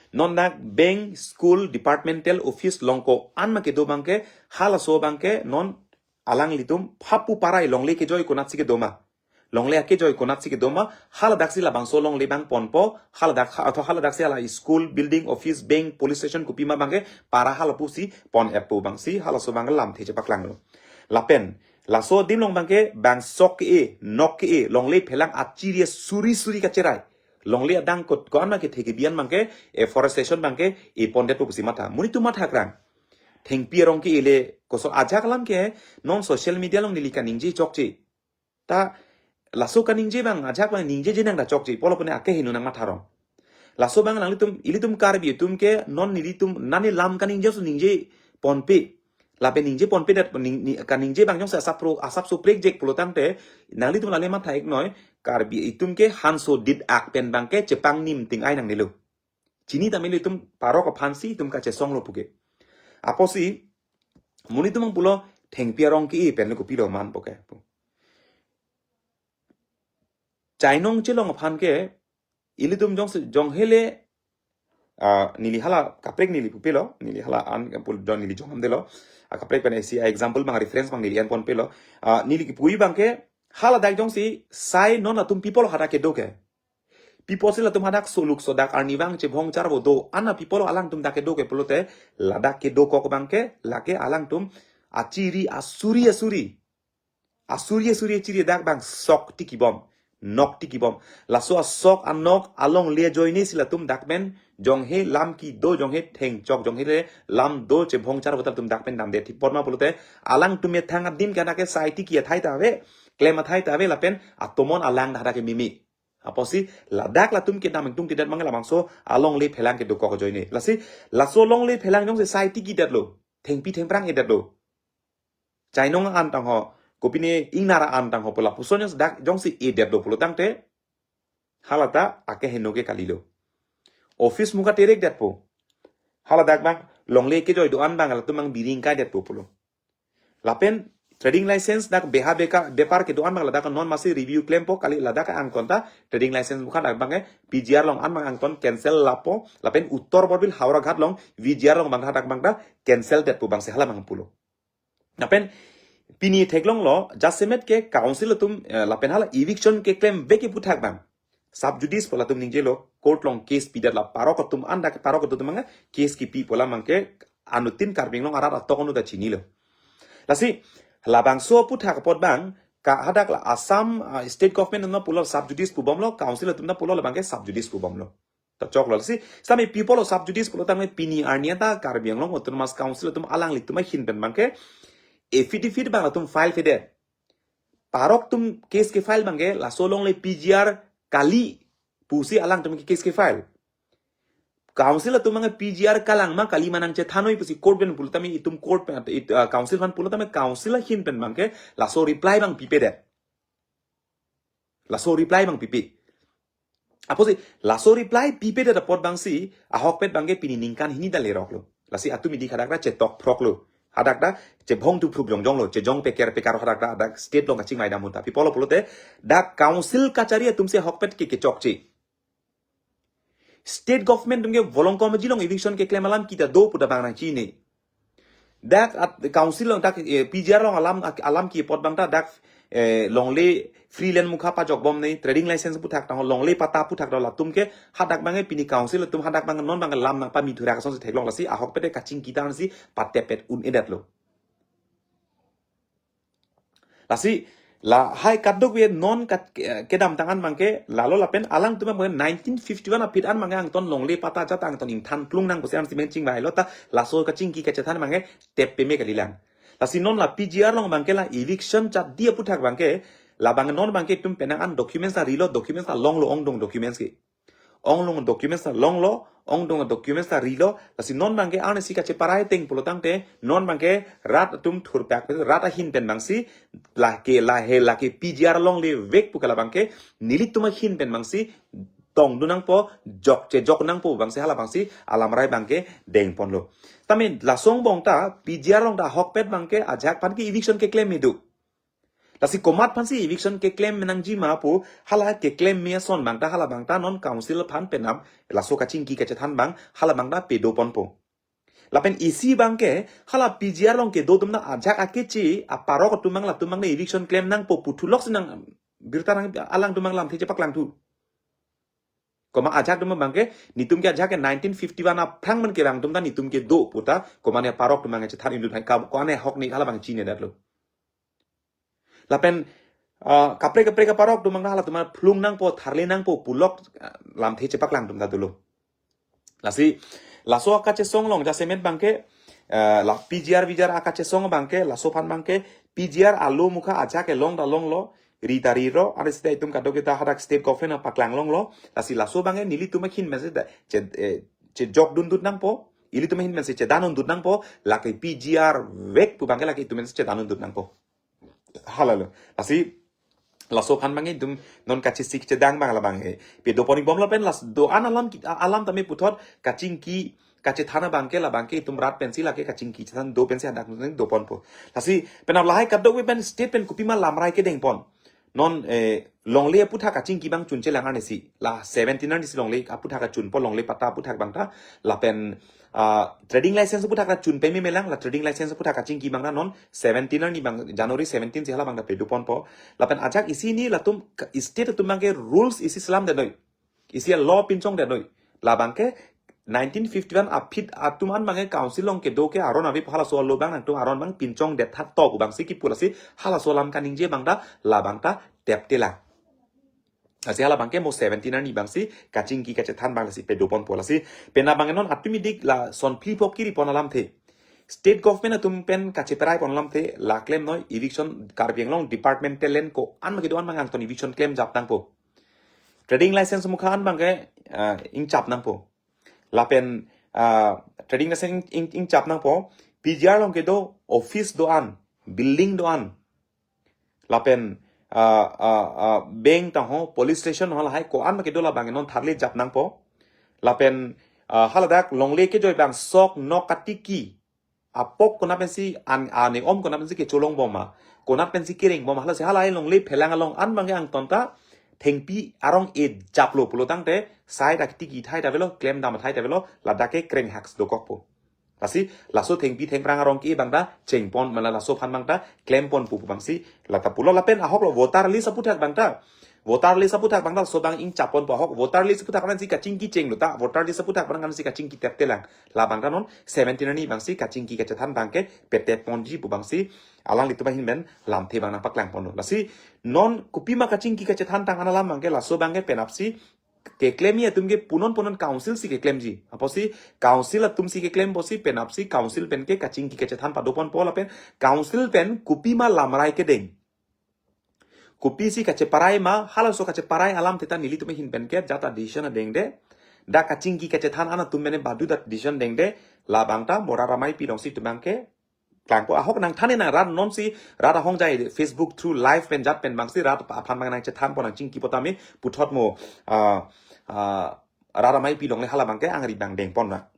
non dak bank, school, departmental office along ko-an ma kedo abang ke, halaso abang ke non alanglitum phapu parai longle kejoi konatsi kedo ma. Longle akejoi konatsi kedo ma, haladaksi labangso longle abang ponpo, haladak ha-, atho haladaksi hala school, building, office, bank, police station kopima abang ke para hala pusi pon-etpo abangsi, halaso abang lamthe chepaklanglo. Lapen, laso adim along abang ke, bang sok ke-e, nok ke-e, longle phelang achiri suri suri kacherai. Longle adang kot ko-an ma kethe kebi-an abang ke, afforestation abang ke, epondet pusi matha. Monit atum mathakrang. Thengpi arong ke-e le, koso ajak alam ke, non social media along neli kaningje chokche. Ta, laso kaningje abang, ajak abang ningjeje nang ta chokche, pulo pune akeheno nangmatharong. Laso abang nanglitum, ilitum Karbi atum ke, non nelitum, nani lam kaningje so ningjeponpe. Lapen ningjeponpedet, ning-, ni-, kaningje abang jongsi asap pro, asap so prekjek pulo tangte, nanglitum lale matha-iknoi, Karbi atum ke hanso dit ak pen abang ke chepangnim ting-ai nangnelo. Chini tame ilitum parok aphansi itum kachesonglo puke. Apotsi, monit atum abang pulo, thengpi arong ke-e pen le kopilo manpo ke pu. Chainong chelong aphan ke, ilitum jongsi, jonghe le, ah, neli hala kaprek neli pupilo, neli hala an pul don neli jonghamdelo, ah, kaprek pen isi example abang reference abang neli enponpelo, ah, neli kipuji abang ke, haladak jongsi, sai non atum pi apot hadak kedo ke. Pi apotsi latum hadak soluk sodak arnivang chevong charvo do-an pi apot alangtum dak kedo ke pulote, ladak kedokok abang ke, lake alangtum achiri asuri asuri. Asuri asuri achiri dak abang sok tikibom, nok tikibom. Laso asok anok alongle ajoinesi latum dak pen jonghe lam kedo jonghe thengchok jonghe le lam do chevong charvo ta latum dak pen damde thipon ma pulote alangtum methang adim ke hadak ke sai tiki athai ta ave, klem athai ta ave lapen atomon alang dak hadak ke mimi. Apotsi ladak latum kedam ingtungtidet abang ke labangso alongle phelang kedokok ajoine. Lasi laso longle phelang jongsi sai tikidetlo, thengpi thengphrang edetlo. Chainong an tangho, kopine Ingnar an tangho pu lapuson jongsi dak jongsi edetlo pulo tangte, halata akeheno ke kalilo. Office muka terekdetpo. Haladak abang, longle kejoi do-an abang, latum abang biring kaidetpo pulo. Lapen, trading license dak beha beka, bepar kedo-an abang, ladak non masi review klempo kali ladak angton ta, trading license muka dak abang ke, P G R along an abang angton cancel lapo, lapen Uttor Borbil Howraghat along, V G R along abang hadak abang ta, cancel detpo abangsi hala abang pulo. Lapen pini theklonglo, jasemet ke council atum, eh, lapen hala eviction keklem vek kipu thak abang. Sub judice pu latum ningjelo, court along case pidet la parok atum anda ke parok atum abang case kipi pu alam abang ke anuttin Karbi Anglong arat atok anu ta chinilo. Lasi, labangso aputhak apot abang, ka hadak la Assam, ah, state government atum pulo sub judice pubomlo, council atum ta pulo labang ke sub judice pubomlo. Ta choklo si, sami pi apotlo sub judice pulo tangte pini arni anta Karbi Anglong Autonomous Council atum alanglitum ahin pen abang ke affidavit abang latum file pedet. Parok atum case ke-file abangke, laso alongle P G R kali pusi alangtum ke case ke-file. Council atum abangke P G R kalang ma kali ma nangchethanoi pusi court pen pulo tame itum court pen, it, uh, council aphan pulo tame council ahin pen abangke laso reply abang pipedet. Laso reply abang pipe. Apotsi laso reply pipedet apot abangsi ahokpet abangke pini ningkan hini ta leroklo. Lasi atum idik hadak ta chetok phroklo. Hadak ta chebhong tu phrup jongjonglo, chejong peker pekar hadak ta, hadak state along kachingvai dam ahut ta. Pi apotlo pulote, dak council kachari atumsi ahokpet ke kechokche. State government atum ke volong komaji along eviction keklem alam kita do pu ta bang nangchinine. Dak at, council along dak, eh, P G R along alam, alam ke apot abang ta dak, eh, longle free land mukha pajok bomne, trading license aputhak ta, longle patta aputhak ta latum ke hadak abangke pini council atum hadak abang non abang lam nangpami thurak asonsi theklong, lasi ahokpet kachingki ta ansi patepet un-edetlo. Lasi lahai kadokave non kat, eh, kedamtang an abangke lalo lapen alangtum abang nineteen fifty-one aphi an abangke angton longle patta ajat angton ingthan plung nang pusi ansi men chingvailo ta laso kachingki kachethan abangke tep peme kalilang. Lasi non la P G R along abangke la eviction chat di aputhak abangke, la abang non abangke itum penang an documents ta rilo, documents ta longlo, ongdung documents ke. Ongdung documents ta longlo, ongdung documents ta rilo, lasi non abangke ansi kacheparai ateng pulo tangte, non abangke rat atum thurpak pen, rat ahin pen abangsi, lake, lahe, lake P G R longle vek pu ke la abangke, nelitum ahin pen abangsi, tongdun nangpo, jok chejok nangpo abangsi, hala abangsi, alamrai abangke dengponlo. Tame laso angbong ta, P G R along ta ahokpet abangke, ajahak aphan ke eviction keklem me do. Lasi komat aphansi eviction keklem nangji ma pu, hala keklem me ason abang ta, hala abang ta non council aphan penap, laso kachingki kachethan abang, hala abang ta pedoponpo. Lapen isi abangke, hala P G R along kedo atum ta ajahak akeche, aparok atum abang latum abang ne eviction klem nangpo pu thulok si nang, birta nang alangtum abang lamthe chepaklangthu. Komat ajahak atum abangke, netum ke ajahak ke nineteen fifty-one aphrang men kevang atum ta netum kedo pu ta, komat ne aparok atum abang chethan indun hai kam, ko-an ahok ne hala abang chinedetlo. Lapen, ah, kaprek kaprek aparok atum abang halatum aphan phlung nangpo, tharle nangpo, pulok, ah, lamthe chepaklangtum ta dolo. Lasi, laso akachesong along jasemet abangke, eh, la P G R V G R akachesong abangke, laso aphan abangke, P G R alo mukha ajahak kelong ta longlo, ri ta rilo, ansi ta itum kadokave ta hadak state government apaklang longlo, lasi laso abangke nelitum ahin pensi ta, che, eh, chejok dundun nangpo, ilitum ahin pensi chedan dundun nangpo, lake P G R vek pu abangke lake itum pensi chedan dundun nangpo. Halalo. Lasi, laso aphan abangke itum non kachesik chedang abang la abangke. Pedopon-ik bom lapen las do-an alam ki-, a-, alam tame puthot kachingki kachethan abangke la abangke itum rat pensi lake kachingki chethan do pensi hadak nang doponpo. Lasi penap lahai kadokave pen state pen kopima lamrai kedengpon. Non, eh, longle aputhak kachingki abang chunchelang arnisi. La seventeen arnisi longle aputhak kachunpo, longle patta aputhak abang ta. Lapen, ah, trading license aputhak kachun peme melang, la trading license aputhak kachingki abang ta non seventeen arni abang, January seventeen si hala abang ta pedoponpo. Lapen ajahak isi hini latum ka-, state atum abangke rules isi selamdetnoi. Isi law pinchongdetnoi. La abangke nineteen fifty-one aphi atum an abangke council along kedo ke aron ave pu halaso law abang nangtum aron abang pinchongdet tha to pu abangsi kipu, lasi halaso alam kaningje abang ta la abang ta teptelang. Lasi hala abangke mo seventeen arni abangsi kachingki kachethan abang lasi pedoponpo, lasi penap abangke non atum idik lason phli phok kiripon alamthe. State government atum pen kacheparai pon alamthe, la klemnoi eviction Karbi Anglong departmental land ko-an ma kedo-an abang angton eviction klemjap nangpo. Trading license mukha an abangke, ah, ingchap nangpo. Lapen, ah, trading license ing, ing, ingchap nangpo. P G R along kedo office do-an, building do-an. Lapen, ah, ah, ah, bank ta ho, police station ho, lahai ko-an ma kedo la abang non tharle jap nangpo. Lapen, ah, haladak longle kejoi abang sok nok katiki. Apok konat pensi an, ane om konat pensi kecholong bom ma, konat pensi kereng bom ma, halasi halahai longle phelang along an abangke angton ta thengpi arong e japlo pulo tangte sai dak tiki thai ta avelo, klem dam thai ta avelo, ladak ke kreng haks dokokpo. Lasi laso thengpi thengphrang arong ke abang ta chengpon, mala laso aphan abang ta klemponpo pu abangsi la ta pulo. Lapen ahok lo voter list aputhak abang ta. Voter list aputhak abang ta laso abang ingchapponpo, ahok voter list aputhak abangsi kachingki chenglo ta. Voter list aputhak abang ansi kachingki teptelang. La abang ta non seventeen arni abangsi kachingki kachethan abangke petepponji pu abangsi alanglitum ahin pen lamthe abang nangpaklangponlo. Lasi non kopima kachingki kachethan tang an alam abangke laso abangke penapsi keklemji atum ke punon punon council si keklemji. Apotsi council atum si keklem apotsi penapsi council pen ke kachingki kachethan padoponpo lapen council pen kopima lamrai kedeng. Kopisi kacheparai ma, halaso kacheparai alam theta nelitum ahin pen ke jata decision adengde. Dak kachingki kachethan anatum mene badu dak decision dengde. Labang ta mo rat ameipi alongsi itum abang ke klangpo, ahok nangthan-e nang rat nonsi rat ahongjai Facebook through live pen jat pen abangsi rat aphan abang nangchethanpo nangchingkipo tame puthot mo, ah, ah, rat ameipi along le hala abang ke angri abang dengpon na.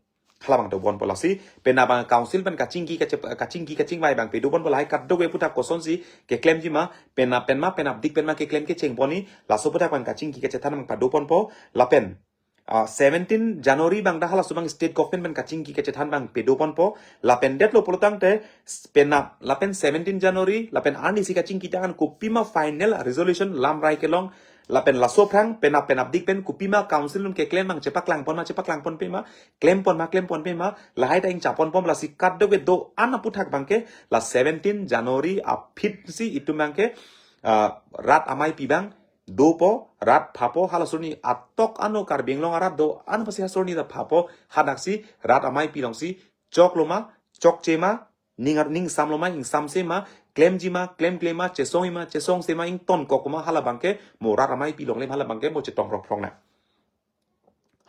Hala abang dobonpo lasi, penap abang council pen kachingki kache-, kachingki kachingvai abang pedoponpo lahai kadokave aputhak kosonsi keklemji ma, penap pen ma, penapdik pen ma keklem kechengpon ni, laso aputhak abang kachingki kachethan abang padoponpo, lapen, ah, seventeen January abang dak halaso abang state government pen kachingki kachethan abang pedoponpo, lapen detlo pulo tangte, s-, penap, lapen seventeen January, lapen arnisi kachingki tangte kopima final resolution lamrai kelong, lapen laso aphrang, penap penapdik pen kopima council atum keklem abang chepaklangpon ma, chepaklangponpe ma, klempon ma, klemponpe ma, lahai ta ingchaponpon lasi kadokave do-an aputhak abang ke, la seventeen January aphi si itum abang ke, ah, rat ameipi abang dopo, rat phapo, halaso arni atok ano Karbi Anglong arat do-an aphansi halaso arni ta phapo, hadaksi rat ameipi alongsi choklo ma, chokche ma, ning ar-, ning samlo ma, ingsamse ma, klemji ma, klemkle ma, chesongji ma, chesongse ma, ingtonkok ma, hala abang ke mo rat ameipi along le hala abang ke mo chetong rokphrong na.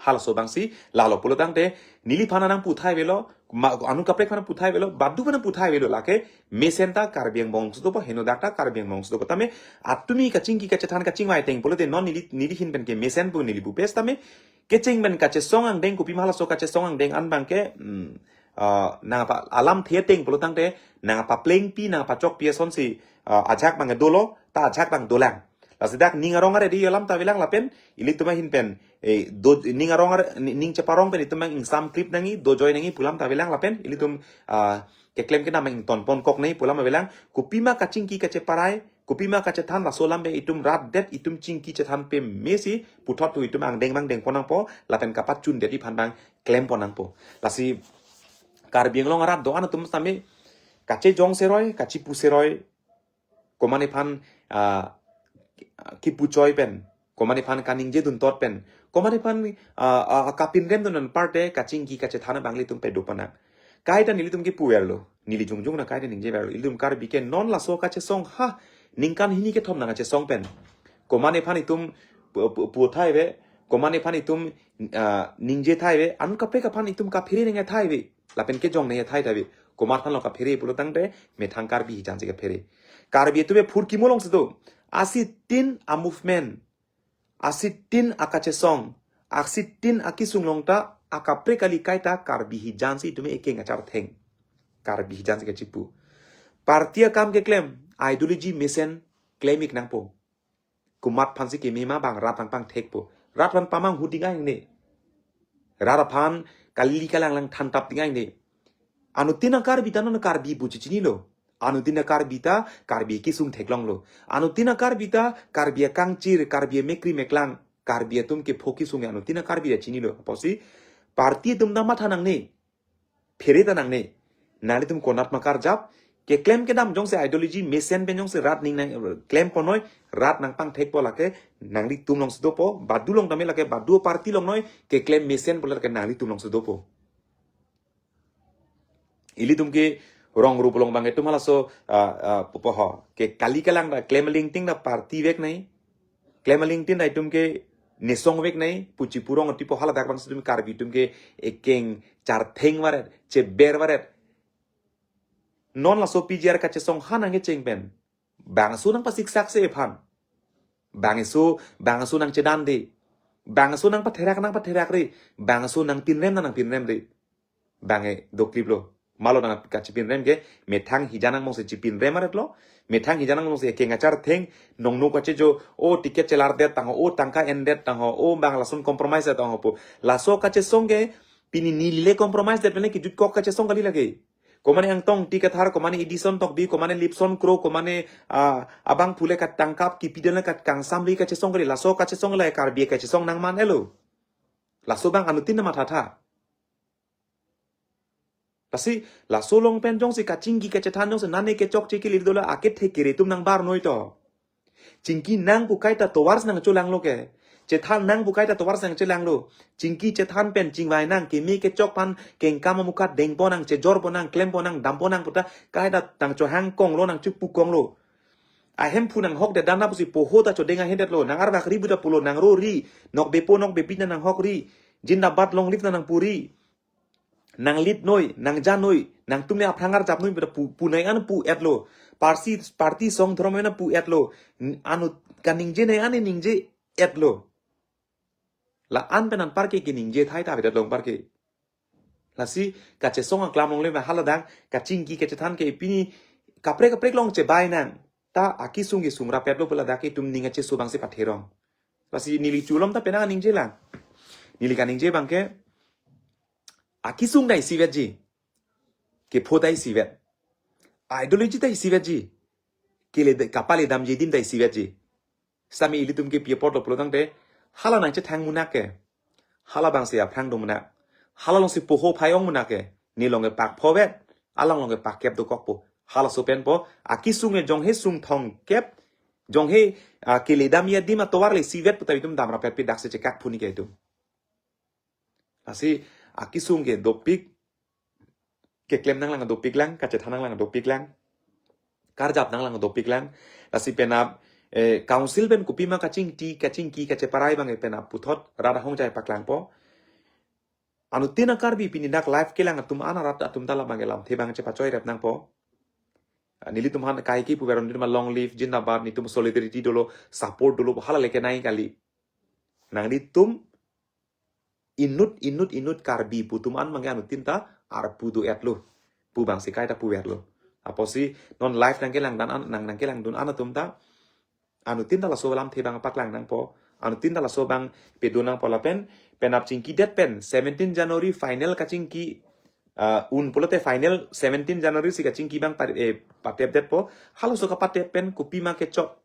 Halaso abangsi, lalo pulo tangte, neliphan nangputhai avelo, ma, anut kaprek aphan nangputhai avelo, badu aphan nangputhai avelo, lake mesen ta Karbi Anglong alongsi dopo, henodak ta Karbi Anglong alongsi dopo. Tame, atumi kachingki kachethan kachingvai ateng pulote non neli, neli ahin pen ke mesen pu neli bupes tame, kecheng pen kachesong angdeng kopima halaso kachesong angdeng an abang ke, hmm, ah, nangpa alamthe ateng pulo tangte, nangpaplengpi, nangpachokpi asonsi, ah, ajak abang dolo, ta ajak abang dolang. Lasi dak ning arong aret di alam ta avelang lapen, ilitum ahin pen, eh, do, ning arong aret, ni-, ning cheparong pen itum abang ingsamklip nangji, dojoi nangji pu alam ta avelang lapen, ilitum, ah, keklem kedam abang ingtonponkok nangji pu alam avelang, kopima kachingki kacheparai, kopima kachethan laso alam pen itum rat det itum chingki chethan pame si, puthot tu itum angdeng abang dengpon nangpo, lapen kapachun det aphan abang klempon nangpo. Lasi Karbi Anglong arat do-an atum tame, kachejong seroi, kachepu seroi, komat aphan, ah, kipu choi pen, komat aphan kaningje duntot pen, komat aphan, ah, ah, kapinrem dun aparte kachingki kachethan abang ilitum pedopon nang. Kaita nelitum kipu verlo, neli jongjong na kaita ningje verlo, ilitum Karbi ke non laso kachesong ha, ningkan hini kethom nangkachesong pen. Komat aphan itum pu-, pu-, puthai ave, komat aphan itum, ah, ningje thai ave, anut kaprek aphan itum kaphere nangthai ave. Lapen kejong nangthai thai ave. Komat aphan lo kaphere pulo tangte, methang Karbi hijan si kaphere. Karbi atum aphurkimo alongsi do. Asitin a-movement. Asitin akachesong. Asitin akesung along ta, akaprek kali kaita Karbi hijan si itum ekeng achartheng. Karbi hijan si kachepu. Party akam keklem, ideology mesen klem-ik nangpo. Komat aphansi keme ma abang rat nangpangthekpo. Rat aphan pamanghu ding angne. Rat aphan kali kalang lang thantap ding angne. Anuttin a-Karbi ta non Karbi pu chechinilo. Anuttin a-Karbi ta Karbi kesung theklonglo. Anuttin a-Karbi ta Karbi akangchir, Karbi amekkri meklang, Karbi atum kepho kesung anuttin a-Karbi ta chinilo. Apotsi party atum ta matha nangne. Phere ta nangne. Nanglitum konat ma karjap, keklem kedam jongsi ideology mesen pen jongsi rat ning nang klemponoi, rat nangpangthekpo lake nanglitum alongsi dopo, badu along tame lake badu party along noi, keklem mesen pu lake nanglitum alongsi dopo. Ilitum ke rong rup along abang itum halaso, ah, ah, pupo ho. Ke kali kalang ta klem alingting ta party vek nangji. Klem alingting ta itum ke nesong vek nangji, pu chepu rong tipo haladak abangsi itum Karbi atum ke ekeng chartheng varet, cheber varet. Non laso P G R kachesong ha nangkecheng pen. Bangso nangpasiksaksi aphan. Bangso, bangso nangchedande. Bangso nangpatherak nangpatherakre. Bangso nangpinrem nangpinremre. Bang e dokliplo. Malo nang kachepinrem ke, methang hijan angbongsi chepinrem aretlo. Methang hijan angbongsi ekeng achartheng, nongno kachejo, o ticket chelardet tangho, o tangka endet tangho, o bang lason compromise tangho pu. Laso kachesong ke, pini neli le compromise det pen le kejutkok kachesong kali lake. Komane Angtong Ingti Kathar, komane Edison Tokbi, komane Lipson Kro, komane, ah, abangphu le katangkap, kipi dun le katkangsam le kachesong kali, laso kachesong le Karbi kachesong nangman-elo. Laso abang anuttin mathatha. Lasi, laso along pen jongsi kachingki kachethan jongsi nane kechokche kili dola akethe kere atum nangbarnoi to. Chingki nang pu kaita tovarsi nangcholanglo ke. Chethan nang pu kaita tovarsi nangcholanglo. Chingki chethan pen chingvai nang keme kechok aphan kengkam amukat dengpon nang, chejorpon nang, klempon nang, dampon nang puta kaita nangchohangkonglo nangchepukonglo. Ahemphu nanghok det dan na pusi poho ta chodeng ahin detlo. Nang arvak ri pu ta pulo, nang ro ri. Nokbepo nokbepi ta nanghok ri. Jindabad long live ta nangpu ri. Nang lit noi, nang ja noi, nangtum ne aphrang arjap noi pu ta pu, pu nai an pu etlo. Parsi, parti song dhormo na pu etlo. N-, anu kaningje nai an ningje etlo. La-an pen anparke keningje thai ta avedet long parke. Lasi kachesong aklam longle ma haladang kachingki kachethan ke pini kaprek kaprek long chebai nang. Ta akisung kesung rapetlo pu ladak itum ning acheso abangsi patherong. Lasi neli chulom ta penang ningje lang. Neli kaningje abangke akisung ta isivetji. Kepho ta isivet. Ideology ta isivetji. Kele de-, kapale damji adim ta isivetji. Sami ilitum ke pi apotlo pulo tangte, hala nangchethang munak ke. Hala abangsi aphrang do munak. Hala alongsi poho phai ong munak ke. Ne along ke pak phovet, alang along ke pak kep dokokpo. Halaso pen po, akisung e jonghe sung thong kep, jonghe, ah, kele damji adim atovar le isivet pu ta itum dam rapet pi daksi chekak phuni ke itum. Lasi akisung ke dopik, keklem nanglang dopik lang, kachethan nanglang dopik lang, karjap nanglang dopik lang. Lasi penap, eh, council pen kopima kachingki, kachingki, kacheparai abang penap puthot, rat ahongjai paklangpo. Anuttin a-Karbi pini dak live kelang atum an arat atum ta labang lamthe abang chepachoi rep nangpo. Ah, nelitum aphan kaike puveron di ma long live, jindabad, netum solidarity dolo, support dolo, hala leke nai kali. Nanglitum inut, inut, inut Karbi pu atum an abangke anuttin ta arpu do-etlo. Pu abangsi kaita puverlo. Apotsi non live nangkelang dan an, nang, nangkelangdun an atum ta. Anuttin ta laso lamthe abang paklang nangpo. Anuttin ta laso abang pedo nangpo lapen. Penap chingkidet pen. Seventeen January final kachingki. Ah, un pulote final seventeen January si kachingki abang pa-, eh, patepdetpo. Halaso kapatep pen kopima kechok.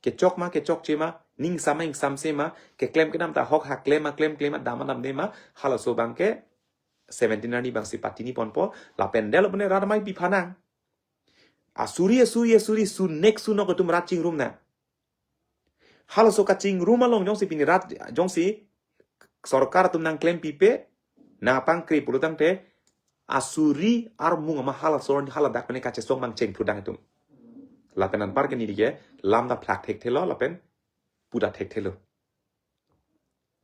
Kechok ma, kechokche ma, ningsam ma, ingsamse ma, keklem kedam ta ahok ha klem ma, klem klem ma, dam ma, damde ma, halaso abangke seventeen arni abangsi patini ponpo, lapen delo pune rat amei pi phanang. Asuri, asuri, asuri, sunek sunok atum rat chingrum nang. Halaso kachingrum along jongsi pini rat, jongsi sorkar atum nangklem pipe, nangpangkri pulo tangte, asuri armung ama halaso arni haladak pene kachesong abang chengphu dang itum. Lapen anparke neli ke, lam ta phlak thekthelo, lapen pu ta thekthelo.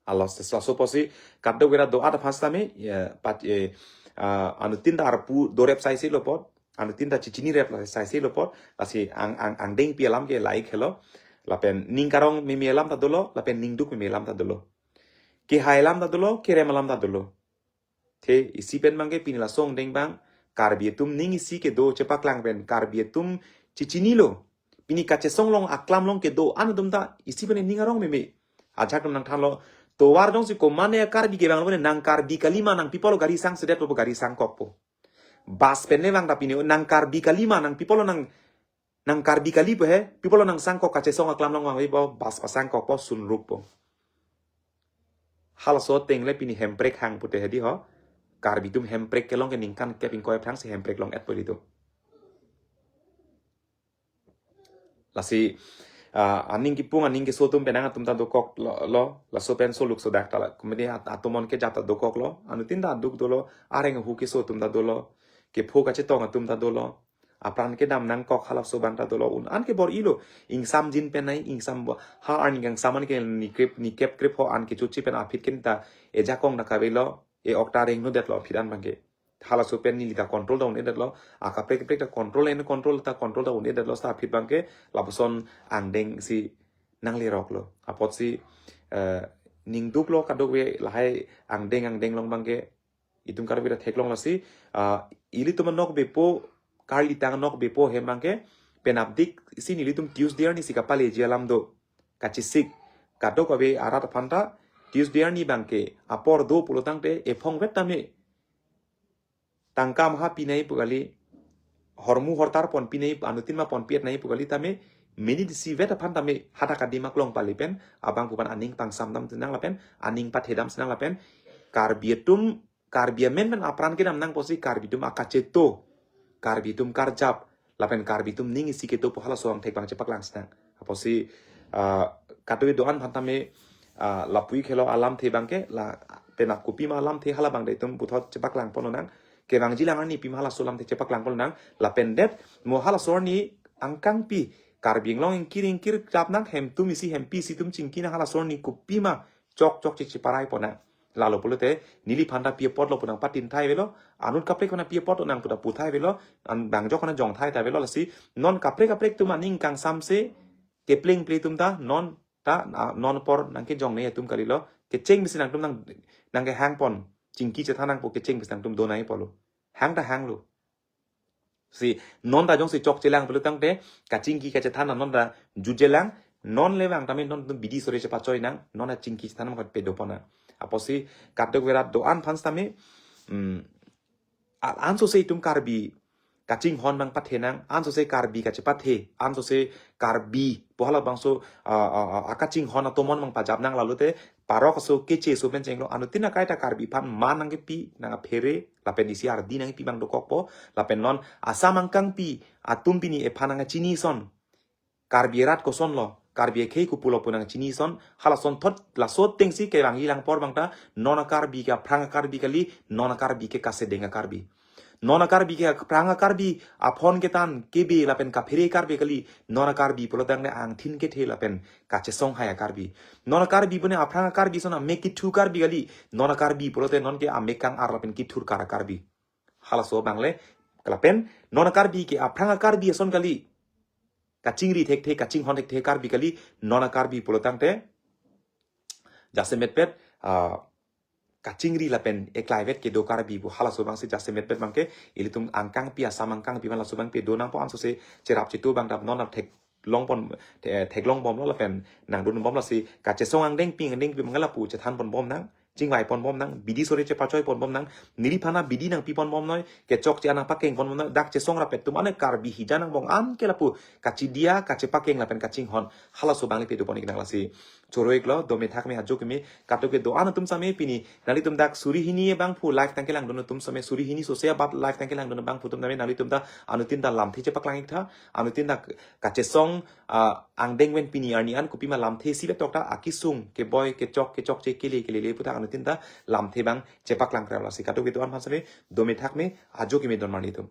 Alos, laso apotsi, kadokave rat do-an aphan sitame, ya, pat, eh, ah, anuttin ta arpu dorep saisilo apot, anuttin ta chechini rep saisilo apot, lasi ang, ang, angdengpi alam ke lahai helo, lapen ning karong meme alam ta dolo, lapen ning duk meme alam ta dolo. Kehai alam ta dolo, kerem alam ta dolo. Te isi pen abangke pini laso angdeng abang, Karbi atum ning isi kedo chepaklang pen, Karbi atum chechinilo. Pini kachesong along aklam along kedo-an atum ta isi pen ning arong meme. Ajahak atum nangthanlo, tovar jongsi komatne Karbi kevang lo ne nang Karbi kali ma nangpi apotlo gari sangsedet po gari sangkokpo. Bus pen le vang ta pini nang Karbi kali ma nangpi apotlo nang nang Karbi kali po he, pi apotlo nangsangkok kachesong aklam along vangve po, bus pasangkokpo, sunrukpo. Halaso ateng le pini hemprek hang pute hedi ho, Karbi atum hemprek kelong ke ningkan kep ingkoi aphrangsi hemprek long-etpo ilitum. Lasi, ah, aning kipung, aning keso atum penang atum ta dokoklo, lo, laso pen soluk sodak ta la, komedi at-, atomon kejap ta dokoklo, anuttin ta duk dolo, areng ahu keso atum ta dolo, kepho kachetong atum ta dolo, apran kedam nangkok halaso abang ta dolo un an ke bor-ilo. Ingsamjin pen nai, ingsam bo-, ha arni kangsam an ke ni krip, ni kep krip ho an ke chuchi pen aphi ke ta ejakong ta kavelo, e-ok ta rengno detlo aphi an abangke. Halaso pen neli ta control ta un-edetlo, akaprek kaprek ta control en control ta control ta un-edetlo seta aphi abangke, lapuson angdengsi nangleroklo. Apotsi, eh, ning duklo kadokave lahai angdeng angdeng along abangke, itum kadokave ta theklong lasi, ah, ilitum anokbepo, karlitang anokbepo hem abangke, penapdik si nelitum Tuesday arni si kapaleji alam do. Kachesik, kadokave arat aphan ta, Tuesday arni abangke, apor do pulo tangte, ephongvet tame. Tangka maha pinai pu kali, hormu hortar ponpinai, anuttin ma ponpi-et nai pu kali tame, minit isivet aphan tame, hadak adim aklong pali pen, abang pu aphan aning pangsamdam sinang lapen, aning pathedam sinang lapen, Karbi atum, Karbi amen pen apran kedam nang apotsi Karbi atum akacheto, Karbi atum karjap, lapen Karbi atum ning isi kedo pu halaso angthek abang chepaklang sinang. Apotsi, ah, kadokave do-an aphan tame, ah, lapu-ik helo alamthe abangke, la penap kopima alamthe hala abang ta itum puthot chepaklang pon lonang, kevangji lang arni pima halaso alamthe chepaklang pon lonang, lapen det, mo halaso arni angkangpi, Karbi Anglong ingkir ingkir klap nang, hemtum isi hempi isi atum chingki nang, halaso arni kopima chok chok chichiparai pon nang. Lalo pulote neliphan ta pi apotlo pu nangpatin thai avelo, anut kaprek aphan pi apotlo nang pu ta pu thai avelo, an bang jok aphan jong thai ta avelo. Lasi non kaprek kaprek atum aning kangsamse kepleng ple atum ta non ta, ah, non apor nangkejong ne atum kalilo, kecheng bisi nangtum nang, nangkehang pon, chingki chethan nangpo kecheng bisi nangtum do nangji pulo. Hang ta hanglo. Si non ta jongsi chokchelang pulo tangte, kachingki kachethan non ta jutjelang, non le vang tame non tum bidi sore chepachoi nang, non ta chingki chethan nang pado pon nang. Apotsi kadokave rat do-an aphan sitame, mm, a-, ansose itum Karbi kachinghon nangpathe nang, ansose Karbi kachepathe, ansose Karbi pu halabangso, ah, ah, ah, akachinghon atomon nangpajap nang, lalote parok aso keche aso pen chenglo, anuttin akai ta Karbi aphan man nangkepi, nangkaphere, lapen isi ardi nangkepi abang dokokpo, lapen non Assam angkangpi atum pini ephan nangkachini ason, Karbi arat kosonlo, Karbi akhei kopulo pu nangchini ason, halason thot laso atengsi kevangji lang apor abang ta, non a-Karbi ke aphrang a-Karbi kali, non a-Karbi ke kasedeng a-Karbi. Non a-Karbi ke aphrang a-Karbi, aphone ketan, kebe lapen kaphere Karbi kali, non a-Karbi pulo tangte angthin kethe lapen kachesong hai a-Karbi. Non a-Karbi pune aphrang a-Karbi ason amek kethu Karbi kali, non a-Karbi pulote non ke amek kang-ar lapen kethur kar a-Karbi. Halaso abang le, lapen non a-Karbi ke aphrang a-Karbi ason kali, kachingri thekthe, kachinghon thekthe Karbi kali, non a-Karbi pulo tangte jasemetpet, ah, kachingri lapen eklaivet kedo Karbi pu, halaso abangsi jasemetpet abangke ilitum angkangpi, Assam angkangpi aphan laso abangke do nangpo, ansose cherap chetu abang ta non theklong pon, the-, theklong bomlo lapen nangdun bomlo. Si kachesong angdengpi angdengpi abang lapu chethan pon bom nang, chingvai pon bom nang, bidi sore chepachoi pon bom nang, neliphan ta bidi nangpi pon bom noi, kechokche an nangpakeng pon bom noi, dak chesong rapet atum ane Karbi hija nangbong an ke lapu kachidia, kachepakeng lapen kachinghon, halaso abang le pado pon ik nang. Lasi choro iklo, dome thakme, ajo keme, kadokave do-an atum sitame pini nanglitum dak suri hini abangphu live tangkelangdun atum sitame, suri hini sose abat live tangkelangdun abangphu atum sitame nanglitum ta anuttin ta lamthe chepaklang ik tha, anuttin ta kachesong, ah, angdeng pen pini arni an kopima lamthe isi betok ta akesung keboi kechok kechokche kele kelele pu ta anuttin ta lamthe abang chepaklang kra. Lasi kadokave do-an aphan sitame dome thakme, ajo keme don marli atum.